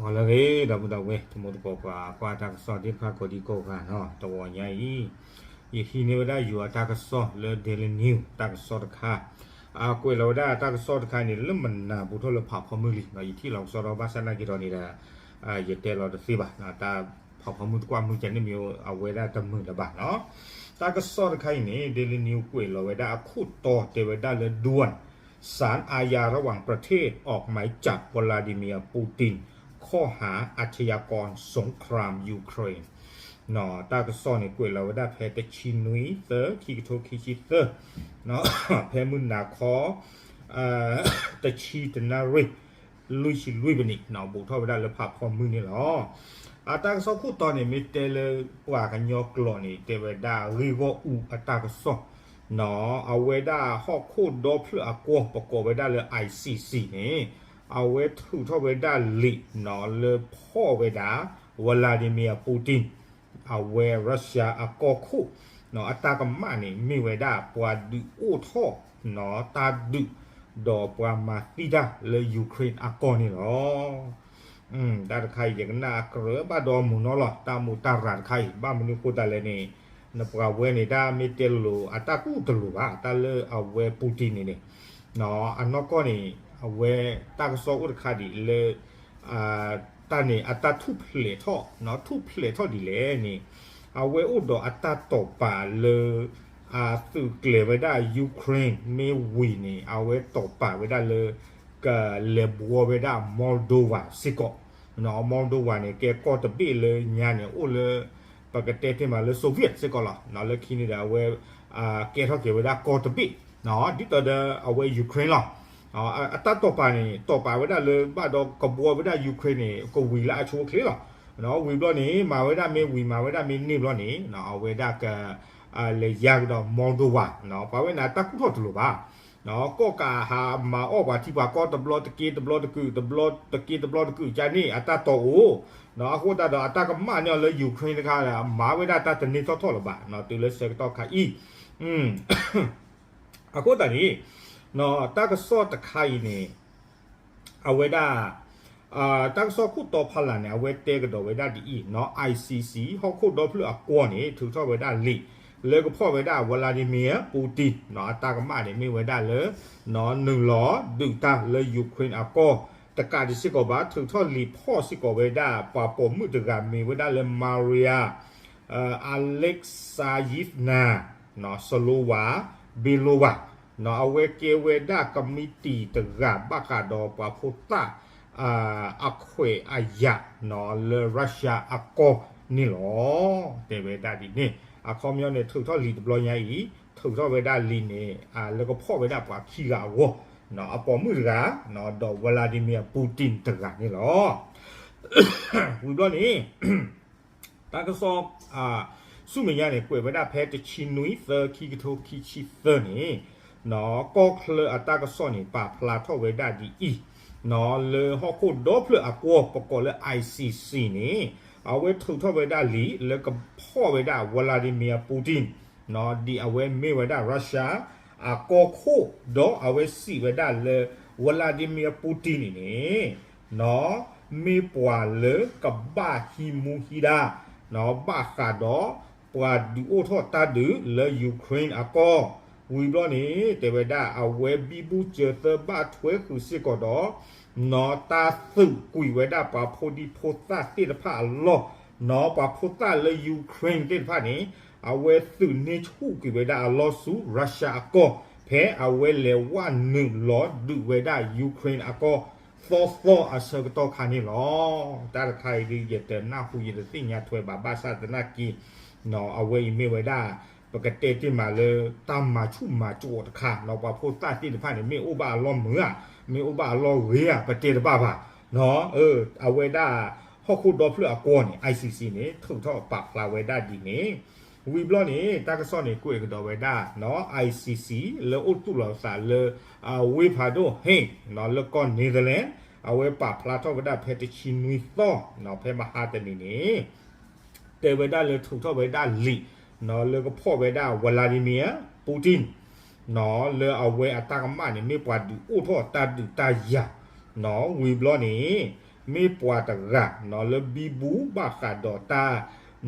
ဟါလၢအဂ့ၤ ဒီပုၢ်ဒီဝဲၢ် တံၤသကိးပှၤကွၢ်တၢ်ကစီၣ်သ့ၣ်တဖၣ်ကိးဒံကိးဂၤနီၤ, တဝီညါအံၤ ယဟံးန့ၢ်ဝဲဒၣ်ယွၤအတၢ်ကစီၣ်လၢ Daily News တၢ်ကစီၣ်တခါ, အကွဲးလီၤဝဲဒၣ်တၢ်ကစီၣ်တခါန့ၣ် လၢမနၤဘူးထီၣ်လၢဖးဖီမုၢ်လံ, ယထံၣ်လီၤကစီၣ်ဒီးဘၣ်ဆၣ်နာ်က့ဒီးန့ၣ်ဒီး ယတဲလီၤတသ့ဘၣ်, တၢ်ဖးဖီမုၢ်တကွၢ်မုၢ်ကန့ၣ်မ့ၢ် အဝဲဒၣ်တမုာ်လၢၤဘၣ်နီၤ. တၢ်ကစီၣ်တခါအံၤန့ၣ် Daily News ကွဲးလီၤဝဲဒၣ်အခိၣ်တီတဲဝဲဒၣ်လၢ ด่วน ศาลอาญาระหว่างประเทศออกหมายจับ วลาดิเมียร์ ปูติน ข้อหาอาชญากรสงครามยูเครน တၢ်ကစီၣ်န့ၣ် ကွဲးလီၤဝဲဒၣ်ဖဲတဆံနွံသၢ ခံကထိခံဆံသၢ ဖဲမုၢ်နၤခီ တဆံတနၣ်ရံၣ် လွံၢ်ဆံလွံၢ်မံးနံး ဘူးထီၣ်ဝဲဒၣ်လၢဖးဖီမုၢ်န့ၣ်လီၤ. အတၢ်ကစီၣ်ခိၣ်တီန့ၣ် မ့ၢ်တဲလၢပှၤကညီကျိာ်န့ၣ် တဲဝဲဒၣ်ဂ့ၢ်ဂီၢ်အူအတၢ်ကစီၣ် အဝဲဒၣ်ဟီၣ်ခိၣ်ဒီဖျၢၣ်အကီၢ် ပကိးဝဲဒၣ်လၢ ICC န့ၣ် အဝဲထုးထီၣ်ဝဲဒၣ်လံာ်လၢဖီၣ်ဝဲဒၣ် Vladimir Putin အဝဲ Russia အကီၢ်ခိၣ် အတၢ်ကမၣ်န့ၣ် မ့ၢ်ဝဲဒၣ်ပှၤဒုးအိၣ်ထီၣ် တၢ်ဒုး ဒီးပှၤမၤသံတၢ်လၢ Ukraine အကီၢ်န့ၣ်လီၤ. တၢ်တခါအံၤ ယကနၣ်အကြၢးဘၣ်ဒီးမုာ်နီၢ်လီၤ တၢ်မူးတၢ်ရၤတခါအံၤ ဘၣ်မနုၤအဃိသတးလဲၣ်န့ၣ် နပှၤဝဲန့ၣ် တၢ်မ့ၢ်တဲလိၤ အတၢ်ကူၣ်တလိၤဘၣ် တၢ်လၢအဝဲ Putin န့ၣ်န့ၣ် အနီၢ်ကီၢ်န့ၣ် အဝဲတၢ်ကစီၣ်အိၣ်တခါဒ်အံၤလၢ တၢ်န့ၣ် အတၢ်ထူၣ်ဖျဲးထီၣ် ထူၣ်ဖျဲးထီၣ်ဒ်လဲၣ်န့ၣ် အဝဲအိၣ်ဒီးအတၢ်တိာ်ပာ်လၢ အသုးကျဲၤဝဲဒၣ် Ukraine မ့ၢ်ဝံၤန့ၣ် အဝဲတိာ်ပာ်ဝဲဒၣ်လၢ ကလဲၤဘှီဝဲဒၣ် Moldova စ့ၢ်ကီး Moldova န့ၣ် ကဲကီၢ်တဘ့ၣ်လၢညါန့ၣ် အိၣ်လၢ ပကတဲတ့ၢ်မးလၢ Soviet စ့ၢ်ကီးလီၤ. လၢခံန့ၣ်ဒီးအဝဲ ကဲထီၣ်က့ၤဝဲဒၣ်ကီၢ်တဘ့ၣ် ဒ်သိးဒီးအဝဲ Ukraine လီၤ. အတၢ်တိာ်ပာ်န့ၣ် တိာ်ပာ်ဝဲဒၣ်လၢဘၣ်ဒီးကဘှီဝဲဒၣ် Ukraine န့ၣ် ကဝံၤလၢအဆိအချ့လီၤ. ဝံၤဘျီန့ၣ် မၤဝဲဒၣ်မ့ၢ်ဝံၤ မၤဝဲဒၣ်မ့ၢ်န့ၢ်ဘျီန့ၣ် အဝဲဒၣ်က လဲၤယါကဒီး Moldova ပှၤဝဲန့ၣ် တၢ်ကူၣ်ထီၣ်တလိၤဘၣ် ကီၢ်ကးဟးမၤအီၣ်ပှၤထံပှၤကီၢ်တဘျီတက့ၢ်တဘျီတကုာ် တဘျီတက့ၢ်တဘျီတကုာ်ကန့ၣ် အတၢ်တီအိၣ် အဃိသတးဒီးအတၢ်ကမၣ်န့ၢ်အီၤလၢ Ukraine တခါ မၤဝဲဒၣ်တၢ်တန့ၢ်ထီၣ်ထီၣ်လၢၤဘၣ် တုၤလၢဆၢကတီၢ်ခါအံၤ အဃိသတးန့ၣ် တၢ်ကစီၣ်တခါအံၤန့ၣ် အဝဲဒၣ် တၢ်ကစီၣ်ခိၣ်တီဖီလာ်န့ၣ် အဝဲတဲကဒီးဝဲဒၣ်ဒ်အံၤ ICC ဟီၣ်ခိၣ်ဒီဖျၢၣ်အကီၢ်န့ၣ် ထုးထီၣ်ဝဲဒၣ်လံာ် လၢကဖီၣ်ဝဲဒၣ် Vladimir Putin အတၢ်ကမၣ်န့ၣ် မ့ၢ်ဝဲဒၣ်လၢ နုာ်လီၤဒုးတၢ်လၢ Ukraine အကီၢ် တကးဒံးစ့ၢ်ကီးဘၣ် ထုးထီၣ်လံာ်ဖီၣ်စ့ၢ်ကီးဝဲဒၣ် ပှၤပိာ်မုၣ်တဂၤမ့ၢ်ဝဲဒၣ်လၢ Maria Alexeyevna Solowa Belova အဝဲကဲဝဲဒၣ်ကမံးတံာ်တဂၤဘၣ်ဃးဒီးပှၤဖိသၣ် အခွဲးအယာ် လၢ Russia အကီၢ်န့ၣ်လီၤ. တဲဝဲဒၣ်ဒ်န့ၣ် အခီပညီန့ၣ် ထုးထီၣ်လံာ်တဘျီညါအံၤ ထုးထီၣ်ဝဲဒၣ်လံာ်န့ၣ် လၢကဖီၣ်ဝဲဒၣ်ပှၤခံဂၤအဂီၢ် အပိာ်မုၣ်တဂၤ ဒီး Vladimir Putin တဂၤန့ၣ်လီၤ. ဝံၤဘျီန့ၣ် တၢ်ကစီၣ် ဆူမဲာ်ညါန့ၣ် ကွဲးဝဲဒၣ်ဖဲတဆံနွံသၢ ခံကထိခံဆံသၢန့ၣ် ကီၢ်ချၢအတၢ်ကစီၣ်န့ၣ် ပာ်ဖျါထီၣ်ဝဲဒၣ်ဒ်အံၤ လၢဟီၣ်ခိၣ်ဒီဖျၢၣ်အကီၢ် ပကိးလၢ ICC န့ၣ် အဝဲထုးထီၣ်ဝဲဒၣ်လံာ် လၢကဖီၣ်ဝဲဒၣ် Vladimir Putin ဒ်အဝဲမ့ၢ်ဝဲဒၣ် Russia အကီၢ်ခိၣ် ဒီးအဝဲစံးဝဲဒၣ်လၢ Vladimir Putin န့ၣ်န့ၣ် မ့ၢ်ပှၤလၢကဘၣ်ဟံးမူဟံးဒါ ဘၣ်ဃးဒီး ပှၤဒုးအိၣ်ထီၣ်တၢ်ဒုးလၢ Ukraine အကီၢ် ဝံၤဘျီန့ၣ် တဲဝဲဒၣ်အဝဲဘံဘူစၢၤသၢဘၣ်ထွဲဃုာ်စ့ၢ်ကီးဒီး နီၢ်တၢ်သုးကွံာ်ဝဲဒၣ်ပှၤဖိဒံဖိသၣ်သ့ၣ်တဖၣ်အလီၢ် နီၢ်ပှၤဖိသၣ်လၢ Ukraine သ့ၣ်တဖၣ်န့ၣ် အဝဲသုးန့ၢ်ဆူၣ်ကွံာ်ဝဲဒၣ်အလီၢ်ဆူ Russia အကီၢ် ဖဲအဝဲလဲၤဝဲနုာ်လီၤဒုးဝဲဒၣ် Ukraine အကီၢ် သီသီအဆၢကတီၢ်ခါန့ၣ်လီၤ. တၢ်တခါအံၤဒ်ယတနၢ်ဟူယတသ့ၣ်ညါထွဲဘၣ် ဘၣ်ဆၣ်သနာ်က့ အဝဲအံၤမ့ၢ်ဝဲဒၣ် ပကတဲတ့ၢ်မးလၢ တၢ်မၤဆူၣ်မၤစိးတခါ နီၢ်ပှၤဖိသၣ်သ့ၣ်တဖၣ်န့ၣ် မ့ၢ်အိၣ်ဘၣ်အလီၢ်မုာ်ဧါ မ့ၢ်အိၣ်ဘၣ်အလီၢ်ဂ့ၤဧါ ပတဲတဘၣ်ဘၣ် အဝဲဒၣ် ဟီၣ်ခိၣ်ဒီဖျၢၣ်အကီၢ်န့ၣ် ICC န့ၣ် ထုးထီၣ်ပာ်ဖျါဝဲဒၣ်ဒ်န့ၣ် ဝံၤဘျီန့ၣ် တၢ်ကစီၣ်န့ၣ် ကွဲးကဒီးဝဲဒၣ် ICC လၢအိၣ်သူၣ်လီၤသးလၢ ဝ့ၢ်ဖးဒိၣ် Hague လၢကီၢ် Netherlands အဝဲပာ်ဖျါထီၣ်ဝဲဒၣ်ဖဲတဆံနွံသီ ဖဲမဟါတနံၤန့ၣ် တဲဝဲဒၣ်လၢထုးထီၣ်ဝဲဒၣ်လံာ် လၢကဖီၣ်ဝဲဒၣ် Vladimir Putin လၢအဝဲအတၢ်ကမၣ်န့ၣ် မ့ၢ်ပှၤဒုးအိၣ်ထီၣ်တၢ်ဒုးတၢ်ယၤ ဝံၤဘျီန့ၣ် မ့ၢ်ပှၤတဂၤနီၤလၢဘံဘူဘၣ်ဃးဒီးတၢ်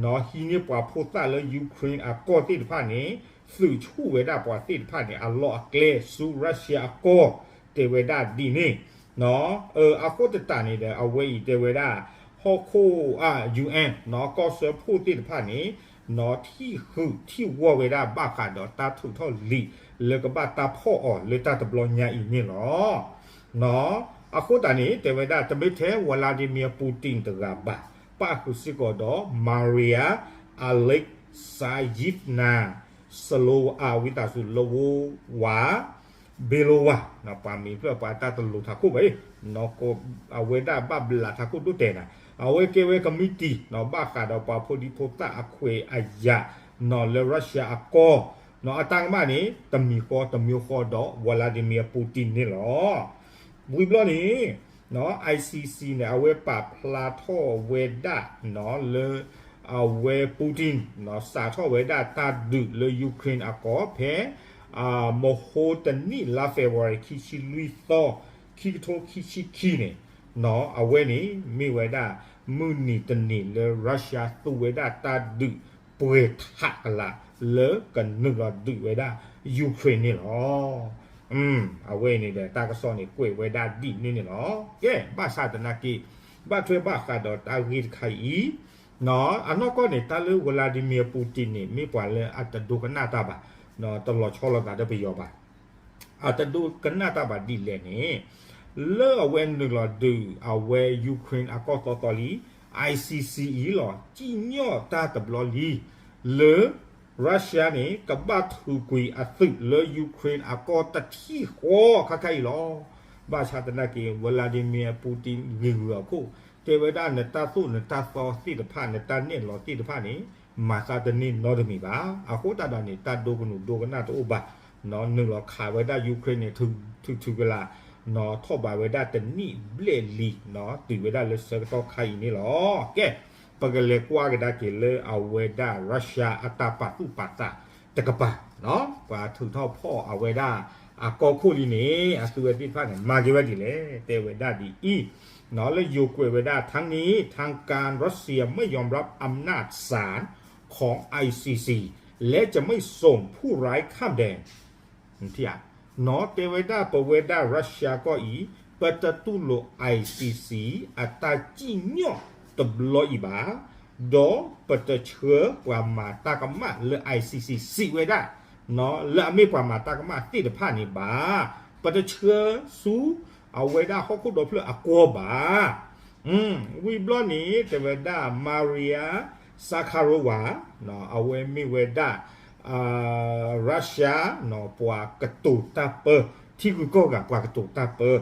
နီၤဟံးန့ၢ်ပှၤဖိသၣ်လၢ Ukraine အကီၢ်သ့ၣ်တဖၣ်န့ၣ် သုးဆူၣ်ဝဲဒၣ်ပှၤသ့ၣ်တဖၣ်န့ၣ် အလီၢ်အကျဲဆူ Russia အကီၢ် တဲဝဲဒၣ်ဒ်န့ၣ် နီၤ အဃိသတးန့ၣ်ဒီး အဝဲအံၤတဲဝဲဒၣ် ဟီၣ်ခိၣ် UN နီၤ ကီၢ်စၢဖှိၣ်သ့ၣ်တဖၣ်န့ၣ် နီၤထံၣ်ဃုာ်ထံၣ်ဂီၢ်ဝဲဒၣ်ဘၣ်ဃးဒီးတၢ်ထုးထီၣ်လံာ်လၢကဘၣ်တၢ်ဖီၣ်အီၤလၢတၢ်တဘျီညါအံၤန့ၣ်လီၤ. နီၤ အဃိသတးန့ၣ် တဲဝဲဒၣ် တမ့ၢ်ထဲ Vladimir Putin တဂၤဘၣ်, ပၣ်ဃုာ်စ့ၢ်ကီးဒီး Maria Alexeyevna Slo အဝံသးစူၤ လၢဝါ Belova ပှၤမံၤဖျၢၣ်ပှၤတၢ်တလိၤထးခိၣ်ဘၣ်အံၤ နီၤ အဝဲဒၣ်ဘၣ်ဘျးထးခိၣ်ဒိၣ်တဲာ်နၤ အဝဲကဲဝဲကမံးတံာ်နီၤ ဘၣ်ဃးဒီးပှၤဖိဒံဖိသၣ်အခွဲးအယာ်နီၤ လၢ Russia အကီၢ်နီၤ အတၢ်ကမၣ်န့ၣ် တမံၤဃီတမံၤဃီဒီး Vladimir Putin န့ၣ်လီၤ. ဝံၤဘျီန့ၣ် နီၤ ICC န့ၣ် အဝဲပာ်ဖျါထီၣ်ဝဲဒၣ်နီၤ လၢ အဝဲ Putin နီၤ စးထီၣ်ဝဲဒၣ်တၢ်ဒုးလၢ Ukraine အကီၢ်ဖဲ မဟိတနံၣ် လါ February ခံဆံလွံၢ်သီ ခံကထိခံဆံခံန့ၣ် နီၤ အဝဲန့ၣ် မ့ၢ်ဝဲဒၣ် မုၢ်နံၤတနံၤလၢ Russia သူဝဲဒၣ်တၢ်ဒုးပှဲၤထးကလး လၢကနုာ်လီၤဒုးဝဲဒၣ် Ukraine န့ၣ်လီၤ. အဝဲအံၤန့ၣ်ဒီး တၢ်ကစီၣ်န့ၣ်ကွဲးဝဲဒၣ်ဒ်န့ၣ်န့ၣ်လီၤ. ကဲ ဘၣ်ဆၣ်သနာ်က့ ဘၣ်ထွဲဘၣ်ဃးဒီးတၢ်ဂ့ၢ်တခါအံၤ အနီၢ်ကီၢ်န့ၣ် တၢ်လၢ Vladimir Putin န့ၣ် မ့ၢ်ပှၤလၢအတဒိကနၣ်တၢ်ဘၣ်, တလီၤဆီလိာ်သးဒီးပယီၤဘၣ်. အတဒိကနၣ်တၢ်ဘၣ်ဒ်လဲၣ်န့ၣ် လၢအဝဲနုာ်လီၤဒုးအဝဲ Ukraine အကီၢ်သီသီလံ ICC အံၤလီၤ စံၣ်ညီၣ်တၢ်တဘျီလံ လၢ Russia န့ၣ် ကဘၣ်ထုးကွံာ်အသုးလၢ Ukraine အကီၢ်တထံၣ်ဃီခါခါအံၤလီၤ. ဘၣ်ဆၣ်သနာ်က့ Vladimir Putin ဂ့ၤဂုၤအခိၣ် တဲဝဲဒၣ်နတၢ်သိၣ်နတၢ်သီသ့ၣ်တဖၣ် နတၢ်နဲၣ်လီၤသ့ၣ်တဖၣ်န့ၣ် မၤသးတန့ၢ်နီတမံၤဘၣ်. အဃိသတးဒီးန့ၣ် တၢ်ဒိကနုာ်ဒိကနၣ်တအိၣ်ဘၣ်, နုာ်လီၤခးဝဲဒၣ် Ukraine န့ၣ် ထုးထုးကလာ် နီၤထီၣ်ဘးဝဲဒၣ်တနံၣ်ဘျဲၣ်လံ နီၤတုၤဝဲဒၣ်လၢဆၢကတီၢ်ခါအံၤန့ၣ်လီၤ. ကဲ ပကလဲၤကွၢ်ကဒါက့ၤလၢအဝဲဒၣ် Russia အတၢ်ပာ်သူၣ်ပာ်သးတကပၤ ပှၤထုးထီၣ်ဖီၣ်အဝဲဒၣ်အကီၢ်ခိၣ်လံန့ၣ် အသုဝဲသ့ၣ်တဖၣ်န့ၣ် မၤက့ၤဝဲဒ်လဲၣ် တဲဝဲဒၣ်ဒ်အံၤ, လၢယိၤကွဲးဝဲဒၣ် ทั้งนี้ทางการรัสเซียไม่ยอมรับอำนาจศาลของ ICC และจะไม่ส่งผู้ร้ายข้ามแดน နီၤတဲဝဲဒၣ် ပဝဲဒၣ် Russia ကီၢ်အံၤ ပတတူၢ်လိာ် ICC အတၢ်စံၣ်ညီၣ်တဘျီအံၤဘၣ်, ဒီးပတဆှၢပှၤမၤတၢ်ကမၣ်လၢ ICC စံးဝဲဒၣ် လၢအမ့ၢ်ပှၤမၤတၢ်ကမၣ်သ့ၣ်တဖၣ်န့ၣ်ဘၣ်, ပတဆှၢဆူ အဝဲဒၣ်ဟီၣ်ခိၣ်ဒီဖျၢၣ်အကွီၢ်ဘၣ်. ဝံၤဘျီန့ၣ် တဲဝဲဒၣ် Maria Zakharova အဝဲမ့ၢ်ဝဲဒၣ် Russia ပှၤကတိၤတၢ်ပၢ ထံဂုၤကီၢ်ဂၤပှၤကတိၤတၢ်ပၢ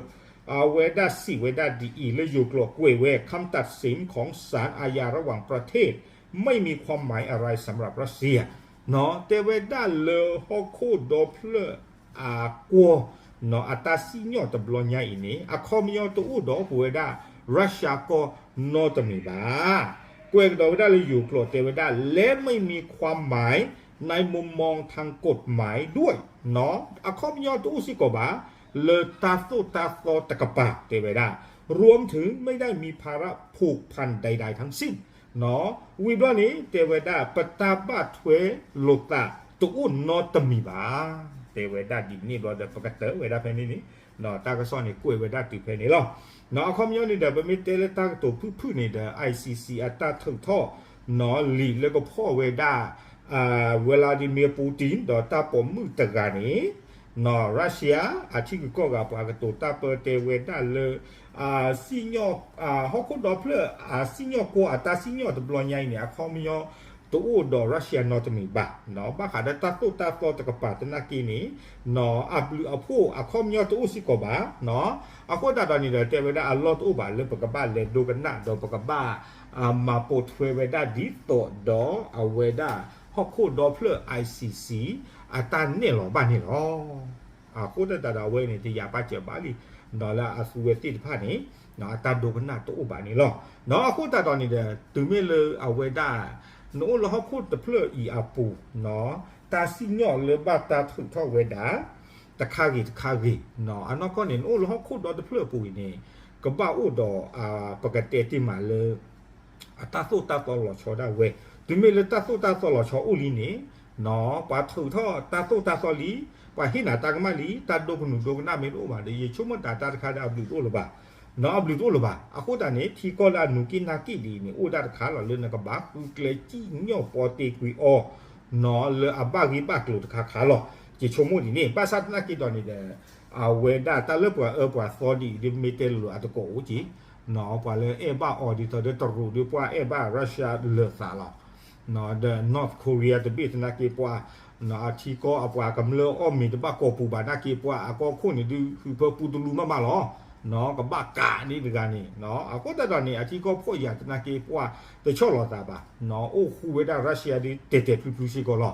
အဝဲဒၣ်စံးဝဲဒၣ်ဒ်အံၤ လၢယိၤကျိာ်ကွဲးဝဲ คำตัดสินของศาลอาญาระหว่างประเทศไม่มีความหมายอะไรสำหรับรัสเซีย နီၤတဲဝဲဒၣ်လၢဟီၣ်ခိၣ်ဒီဖျၢၣ်အကွီၢ် နီၤအတၢ်စံၣ်ညီၣ်တဘျီညါအံၤန့ၣ် အခီပညီတအိၣ်ဒီးပဝဲဒၣ် Russia ကီၢ်နီတမံၤဘၣ်. ကွဲးကဒီးဝဲဒၣ်လၢယိၤကျိာ်တဲဝဲဒၣ် และไม่มีความหมายในมุมมองทางกฎหมายด้วย အခီပညီတအိၣ်စ့ၢ်ကီးဘၣ် လၢတၢ်သိၣ်တၢ်သီတကပၤတဲဝဲဒၣ် รวมถึงไม่ได้มีภาระผูกพันใดๆทั้งสิ้น နီၤ ဝံၤဘျီန့ၣ် တဲဝဲဒၣ် ပတၢ်ဘၣ်ထွဲလိာ်သးတအိၣ်နီတမံၤဘၣ် တဲဝဲဒၣ်ဒ်န့ၣ်ဘျီဒီး ပကတၢၢ်ဝဲဒၣ်ဖဲန့ၣ်န့ၣ် တၢ်ကစီၣ်န့ၣ်ကွဲးဝဲဒၣ်တုၤဖဲန့ၣ်လီၤ. နီၤ အခီပညီန့ၣ်ဒီး ပမ့ၢ်တဲလၢတၢ်ကတိၤဖုၣ်ဖုၣ်န့ၣ်ဒီး ICC အတၢ်ထုးထီၣ် နီၤလံာ်လၢကဖီၣ်ဝဲဒၣ် Vladimir Putin ဒီးတၢ်ပိာ်မုၣ်တဂၤန့ၣ် နီၤ Russia အထံဂုၤကီၢ်ဂၤပှၤကတိၤတၢ်ပၢတဲဝဲဒၣ်လၢ စံၣ်ညီၣ် ဟီၣ်ခိၣ်ဒီဖျၢၣ် အစံၣ်ညီၣ်ကွီၢ်အတၢ်စံၣ်ညီၣ်တဘျီညါအံၤန့ၣ် အခီပညီတအိၣ်ဒီး Russia နီတမံၤဘၣ် နီၤ ဘၣ်ဃးဒီးတၢ်သိၣ်တၢ်သီတကပၤသနာ်က့န့ၣ် နီၤ အဘျုးအဖှိၣ်အခီပညီတအိၣ်စ့ၢ်ကီးဘၣ် နီၤ အဃိသတးဒီးန့ၣ်ဒီး တဲဝဲဒၣ်အလီၢ်တအိၣ်ဘၣ်လၢပကဘၣ်လဲၤဒိကနၣ်ဒီးပကဘၣ် မၤပိာ်ထွဲဝဲဒၣ်ဒ်သိးဒီးအဝဲဒၣ် ဟီၣ်ခိၣ်ဒီဖျၢၣ် ICC အတၢ်နဲၣ်လီၤဘၣ်န့ၣ်လီၤ. အဃိသတးဒီးအဝဲန့ၣ် တယာ်ဘၣ်စၢၤဘၣ်လံ ဒီးလၢအသုဝဲသ့ၣ်တဖၣ်န့ၣ် အတၢ်ဒိကနၣ်တအိၣ်ဘၣ်န့ၣ်လီၤ. နီၤ အဃိသတးဒီးန့ၣ်ဒီး တုၤမ့ၢ်လၢအဝဲဒၣ် နအိၣ်လၢဟီၣ်ခိၣ်တဖျၢၣ်အံၤအပူၤ နီၤ တၢ်စံၣ်ညီၣ်လၢဘၣ်တၢ်ထုးထီၣ်ဝဲဒၣ် တခါဂ့ၤတခါဂ့ၤ နီၤ အနီၢ်ကီၢ်န့ၣ် နအိၣ်လၢဟီၣ်ခိၣ်ဒီတဖျၢၣ်အပူၤအံၤန့ၣ် ကဘၣ်အိၣ်ဒီး ပကတဲတ့ၢ်မးလၢ အတၢ်သိၣ်တၢ်သီလီၤဆီဒၣ်ဝဲ, တုၤမ့ၢ်လၢတၢ်သိၣ်တၢ်သီလီၤဆီအိၣ်လံန့ၣ်, ပှၤထုးထီၣ်တၢ်သိၣ်တၢ်သီလံ, ပှၤဟ့ၣ်နၤတၢ်ကမၣ်လံ, တၢ်ဒိကနူၤဒိကနၣ်မ့ၢ်တအိၣ်ဘၣ်ဒီး ယဆိကမိၣ်တၢ်တခါဒီးအဘျုးတအိၣ်လၢၤဘၣ်, နီၢ်အဘျုးတအိၣ်လၢၤဘၣ်. အဃိသတးန့ၣ် ထံကီၢ်လၢအနူၤက့ၣ်နၢ်က့ၣ်ဒ်အံၤန့ၣ် အိၣ်ဒၣ်တခါလီၤလၢနကဘၣ်ဃုကျဲစံၣ်ညီၣ်ပီတ့ကွံာ်အီၤ နီၢ်လၢအဘၣ်ဂ့ၢ်ဘၣ်ကျိၤတခါခါလီၤ. ယဆိကမိၣ်ဒ်န့ၣ် ဘၣ်ဆၣ်သနာ်က့ဒီးန့ၣ်ဒီး အဝဲဒၣ်တၢ်လၢပှၤအၢပှၤသီဒ်အံၤ ဒ်မ့ၢ်တဲလိၤလိၤအတကိးအိၣ်က့ၤ, နီၢ်ပှၤလၢအဲၣ်ဘၣ်အီၤဒ်သိးဒီးတရူးဒီးပှၤအဲၣ်ဘၣ် Russia လၢာ်သးလီၤ. ဒီး North Korea တဘ့ၣ်သနာ်က့ပှၤ, အထံကီၢ်အပှၤကမျၢၢ်အီၣ်မ့ၤတဘၣ်ကိးပူၤဘၣ်သနာ်က့ပှၤအကီၢ်ခိၣ်န့ၣ်ဒုး ဟုးဖၢပူတလူမးမးလီၤ. နီၢ်ကဘၣ်ကးန့ၣ်တဂၤန့ၣ်, အဃိသတးဒီးန့ၣ် အထံကီၢ်ဖှီၣ်ယာ်သနာ်က့ပှၤတဆီၣ်လီၤသးဘၣ်, နီၢ်အိၣ်ဃူဝဲဒၣ် Russia ဒ်တဲာ်တဲာ်ဖျုးဖျုးစ့ၢ်ကီးလီၤ.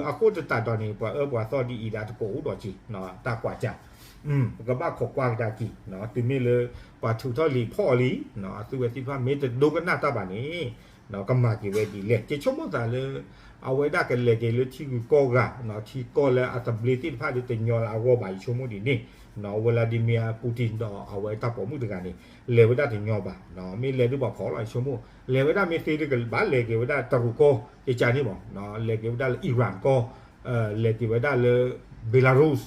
အဃိသတးဒီးန့ၣ် ပှၤအၢပှၤသီဒ်အံၤဒီးတကိးအိၣ်ဒီးက့ၤ, တၢ်ကွၢ်ကၢ် ကဘၣ်ခိးကွၢ်ကဒါက့ၤ, တုၤမ့ၢ်လၢပှၤထုးထီၣ်လံာ်ဖီၣ်အီၤလံ, အသုဝဲသ့ၣ်တဖၣ်မ့ၢ်တဒိကနၣ်တၢ်ဘၣ်န့ၣ်, ကမၤက့ၤဝဲဒ်လဲၣ်. ယဆိကမိၣ်သးလၢ အဝဲဒၣ်ကလဲၤက့ၤလၢထံဂုၤကီၢ်ဂၤ, ထံကီၢ်လၢအသဘျ့သ့ၣ်တဖၣ်ဒီးတညီလၢအဂီၢ်ဘၣ် ယဆိကမိၣ်ဒ်န့ၣ်, Vladimir Putin ဒီးအဝဲတၢ်ပိာ်မုၣ်တဂၤန့ၣ် လဲၤဝဲဒၣ်တညီဘၣ်, မ့ၢ်လဲၤဒုးပှၤဖီၣ်လီၤ ယဆိကမိၣ်, လဲၤဝဲဒၣ်မ့ၢ်သ့ဒုးကဘၣ်လဲၤက့ၤဝဲဒၣ်တရူးကီၢ် ကကန့ၣ်မး, လဲၤက့ၤဝဲဒၣ်လၢ Iran ကီၢ်, လဲၤက့ၤဝဲဒၣ်လၢ Belarus,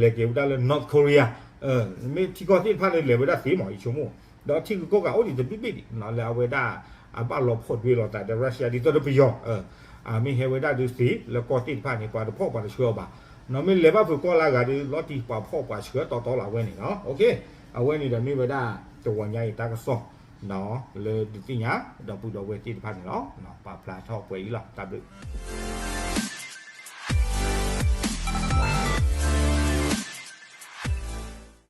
လဲၤက့ၤဝဲဒၣ်လၢ North Korea, မ့ၢ်ထံကီၢ်သ့ၣ်တဖၣ်န့ၣ်လဲၤဝဲဒၣ်သ့မး ယဆိကမိၣ်, ဒီးထံဂုၤကီၢ်ဂၤအိၣ်ဒံးတဘ့ၣ်ဘ့ၣ်ဒံး, လၢအဝဲဒၣ် အဘၣ်လီၤဖီၣ်ဒွဲလီၤသးဒီး Russia ဒ်သိးဒီးပယီၤ, မ့ၢ်ဟဲဝဲဒၣ်ဒုးသ့လၢကီၢ်သ့ၣ်တဖၣ်န့ၣ် ပှၤတဖီၣ်ပှၤတဆှၢအီၤဘၣ်, မ့ၢ်လဲၤဘၣ်ဖုးကီၢ်လၢအဂၤဒီး လီၤတံၢ်ပှၤဖီၣ်ပှၤဆှၢတီတီလီၤအဝဲန့ၣ်လီၤ. အဝဲန့ၣ်ဒီးမ့ၢ်ဝဲဒၣ် တဝီညါအံၤတၢ်ကစီၣ် လၢဒုးသ့ၣ်ညါ ဒီပုၢ်ဒီဝဲၢ်သ့ၣ်တဖၣ်န့ၣ်လီၤ. ပာ်ဖျါထီၣ်ပှဲၤအံၤလီၤ. တၢ်ဘျုး